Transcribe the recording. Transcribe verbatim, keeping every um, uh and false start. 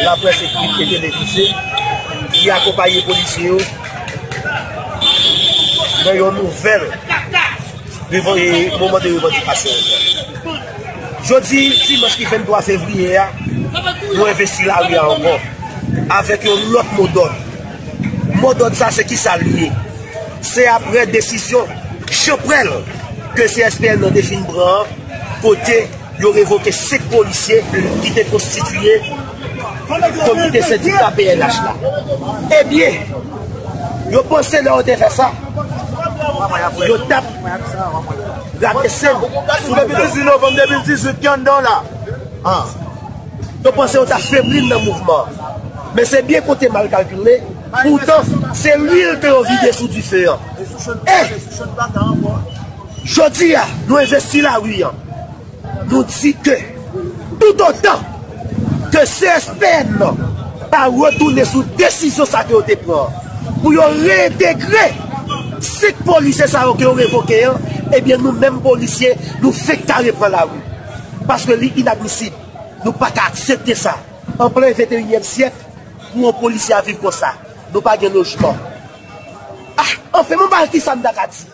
Laprès ekri e televize ki akonpaye polisye yo nan yon nouvèl revan- e moman de revandikasyon ankò. Jodi dimanch ki venntwa fevriye a, nou envesti lari a ankò avèk yon lòt modòd. Modòd sa se kisa l ye? Se apre desizyon chanpwèl ke C S P N nan te fin pran an, kote yo revoke senk polisye ki te konstitiye komite sendika P N H la. Ebyen, yo panse lè yo te fè sa, yo t ap rate sèn sou Depi dizuit novanm de mil dizuit ki anndan w la. Yo panse yo t ap febli n nan mouvman an. Men se byen konte mal kalkile, poutan se lwil ke yo vide sou dife an. E jodi a, nou envesti lari an. Nou di ke toutotan ke C S P N nan pa retounen sou desizyon sa ke yo te pran an, pou yo reyentegre senk polisye sa yo ke yo revoke an, ebyen nou menm polisye, nou fenk ka repran lari. Paske li inadmisib. Nou pa ka aksepte sa. An plen venteyinyèm syèk, pou yon polisye ap viv konsa. Nou pa gen lojman. Ah, anfen, mwen pa kisa m ta ka di.